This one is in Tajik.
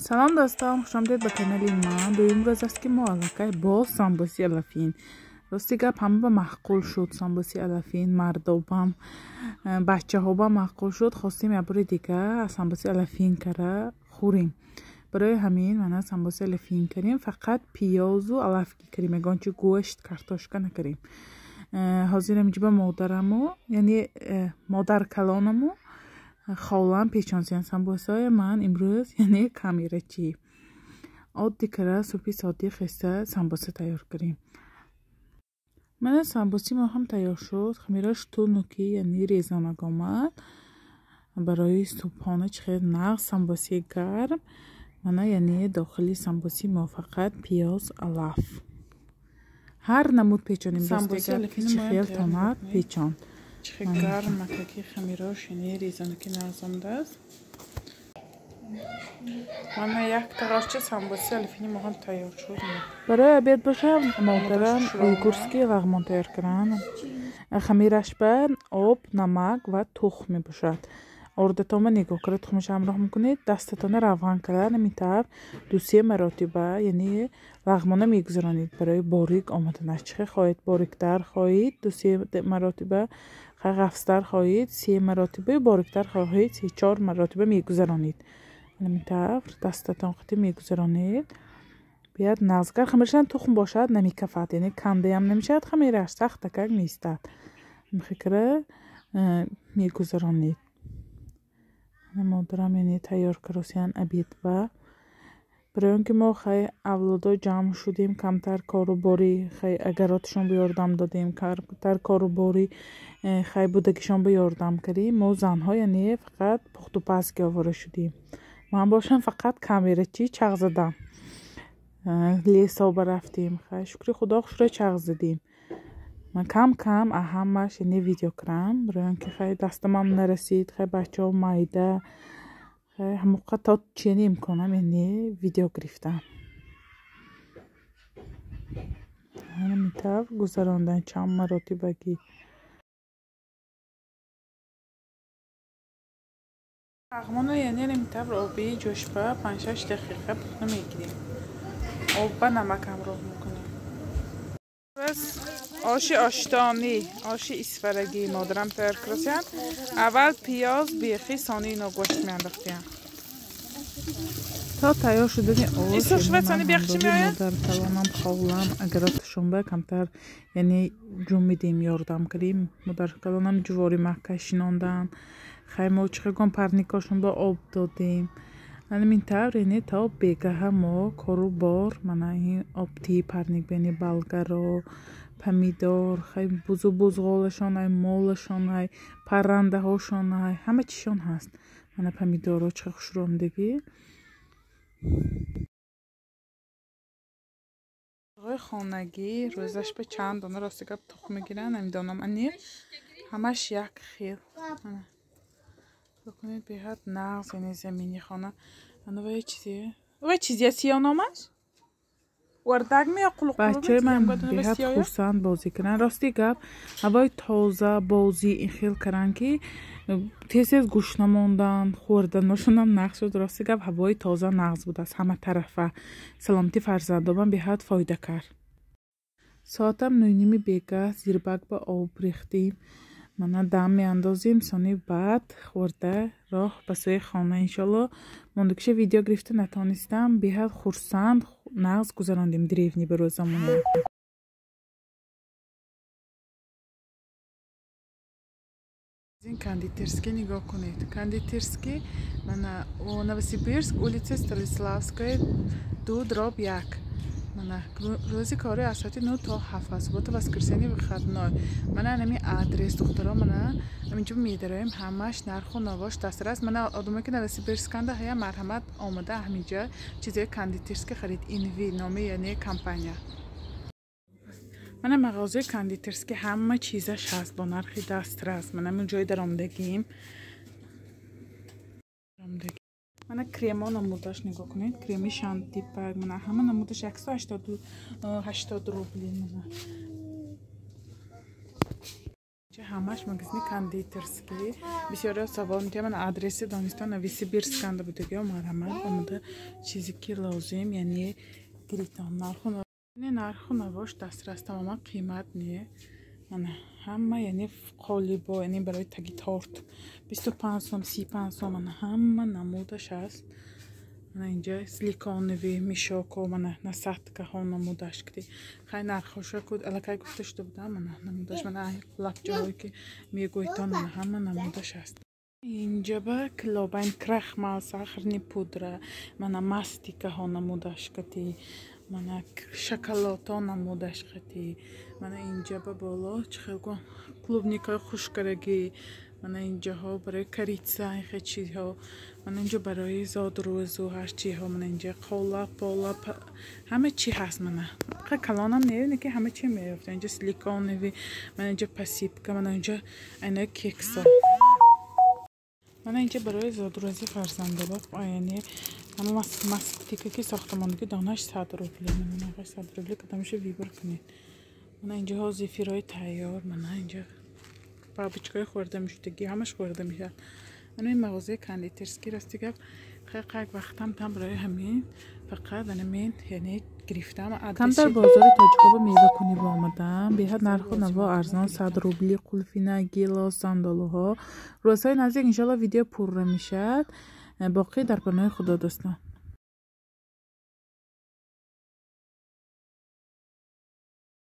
Салом дӯстон, хуш омадед ба канали ман. Дуюм рӯз аст, ки мо аллакай боз самбуси алафин. Рости гап, ҳама ба маъқул шуд самбуси алафин, мардобам, бачаҳо ба маъқул шуд. Хостем як бори дига самбуси алафин кара хӯрем. Барои ҳамин мана самбуси алафин кардем, фақат пиёзу алаф кардем, ягон чи гӯшт, картошка накардем. Ҳозир инҷо ба модараму, яъне модар калонаму холам печонсиян самбусаи ман имрӯз, яъне камерачӣ. Оддӣ кара субҳи содиқ хеста самбуса тайёр кардем. Мана самбуси мо ҳам тайёр шуд. Хамираш тунуки, яъне резонак омад. Барои субҳона чӣ хел нағз самбуси гарм. Мана яъне дохили самбуси мо фақат пиёз, алаф. Ҳар намуд печонем, Самбуси дӯстега чӣ хел тонад печон. Чихе гарм макаки хамирош, яъне резонаки нағз омадааст. Мана як тағошча самбуси алафини мо ҳам тайёр шуд. Барои обед боша модарам уйгурский лағмон тайёр карданд. Хамираш ба об, намак ва тухм мебошад. Ордатонба нигоҳ карда тухмаша ҳамроҳ мекунед, дастатонро равған карда ҳамин тавр ду-се маротиба, яъне лағмона мегузаронед барои борик омаданаш. Чӣ хел хоҳед, бориктар хоҳед ду-се маротиба, ғафзтар хоҳед се маротиба, бориктар хоҳед се-чор маротиба мегузаронед. Ҳамин тавр дастатон қати мегузаронед. Биёд нағз. Агар хамирашам тухм бошад, намекафад, яъне кандаям намешавад, хамираш сахтакак меистад. Ҳамин мегузаронед. Модарам яъне тайёр каросиян обед ба. Барои он ки мо хай авлодо ҷамъ шудем, камтар кору бори хай агаротшон ба ёрдам додем, камтар кору бори хай будагишон ба ёрдам кардем. Мо занҳо яъне фақат пухтупаз ки овора шудем. Ман бошам фақат камерачӣ, чағ задам. Лесо рафтем, хай шукри худо хушро чағ задем. Ман кам кам ҳамаш яъне видео кардам, барои он ки хай дастамам нарасид, хай бачаҳо майда, хай ҳамоқа то чени имконам яъне видео гирифтам. Ҳамин тавр гузарондан чанд маротибагӣ. Лағмонро яъне ҳамин тавр оби ҷӯшба 5-6 дақиқа пухта мегирем. Об ба намак ҳамроҳ мекунем. Бас оши оштонӣ, оши исфарагӣ модарам тайёр кардасиянд. Аввал пиёз, бехи, сони ино гӯшт меандохтиянд. То тайёр шудани ош модар калонам, холам агаротшонба камтар яъне ҷун медиҳем, ёрдам кардем. Модар калонам ҷувори макка шинонданд. Хай мо чӣ гом парникошонба об додем. Ҳамин тавр яъне то бегаҳа мо кору бор, мана ин обтии парник, яъне балгаро, помидор, хай бузу бузғолашон, ай молашон, ай паррандаҳошон, ай ҳама чишон ҳаст. Мана помидорро чӣ хушрӯ омадагӣ. Хонагӣ рӯзаш ба чанд дона рости гап тухм мегиранд, намедонам аниқ. Ҳамаш як хел. Бикунед беҳад нағз, яъне замини хона. Ана вай чизе? Вай чизе сиё номаш? Вардак ми ё қулуқ? Бачаи ман беҳад хурсанд бозӣ карданд. Рости гап, ҳавои тоза бозӣ ин хел карданд, ки тез-тез гӯшна монданд, хӯрданошонам нағз шуд. Рости гап, ҳавои тоза нағз будааст ҳама тарафа. Саломатии фарзандонам беҳад фоида кард. Соатам 9:30 бегаҳ зирбак ба об рехтем. Мана дам меандозем, сони баъд хӯрда роҳ ба сӯи хона иншолло. Мондагиша видео гирифта натонистам. Беҳад хурсанд нағз гузарондем деревни ба рӯзамона. Ин кондитерский нигоҳ кунед. Кондитерский мана Новосибирск, улица Станиславская, 2/1. Мана рӯзи кори аз соати 9 то 7 аст, суббота, воскресенье выходной. Мана ҳамин адрес духтаро, мана ҳаминҷо медароем, ҳамаш нарху навош дастрас. Мана одамое ки Новосибирсканда ҳая, марҳамат омада ҳаминҷа чизои кондитерский харид. Инви номи яъне компания. Мана мағозаи кондитерский ҳама чизаш ҳаст бо нархи дастрас. Мана ҳамин ҷои даромадагим. Мана кремо намудаш нигоҳ кунед. Креми шантипак, мана ҳама намудаш 180 рубли. Мана Ҳамаш магазини кондитерский. Бисёриҳо савол медиҳанд, ман адреси донистон Новосибирск канда будагиё, марҳамат, омада чизе ки лозим, яъне гиритон. Нарху навош дастрас, тамоман қимат не. Мана ҳама, яъне қолибо, яъне барои таги торт 25 сом, 35 сом. Мана ҳама намудаш ҳаст. Мана инҷа силиконовый мешокҳо, мана насадкаҳо намудаш ки хай нархҳоша ку аллакай гуфта шуда будам. Мана намудаш, мана лабҷаҳое ки мегӯйтон, мана ҳама намудаш ҳаст. Инҷа ба килобайн крахмал, сахарный пудра, мана мастикаҳо намудаш кати, мана шоколадҳо намудаш кати. Мана инҷа ба боло чӣ хел гум, клубникаи хушкарагӣ, мана инҷаҳо барои корица, хел чизҳо, мана инҷо барои зодрӯзу ҳар чиҳо. Мана инҷа қолаб, полаб, ҳама чи ҳаст. Мана калонам не, ки ҳама чи меёфта инҷа. Силиконовый, мана инҷа посыпка, мана инҷа айнаи кексо, мана инҷа барои зодрӯзи фарзандоба, яъне ҳама мастика ки сохтамондагӣ, донаш 100 рубли. Мана 100 рубли, кадомашо выбор кунед. Мана инҷаҳо зефирҳои тайёр, мана инҷа бабочкаҳои хӯрда мешудагӣ, ҳамаш хӯрда мешавад. Мана ин мағозаи кондитерский. Рости гап, қайқ вақтам там барои ҳамин фақат анамин, яъне гирифтам. Камтар бозори тоҷикоба мевакунӣ омадам. Беҳад нарху наво арзон, 100 рубли қулфина, гелос, сандолуҳо. Рӯзҳои наздик, иншоалло, видео пурра мешавад. Боқӣ дар паноҳи Худо, дӯстон.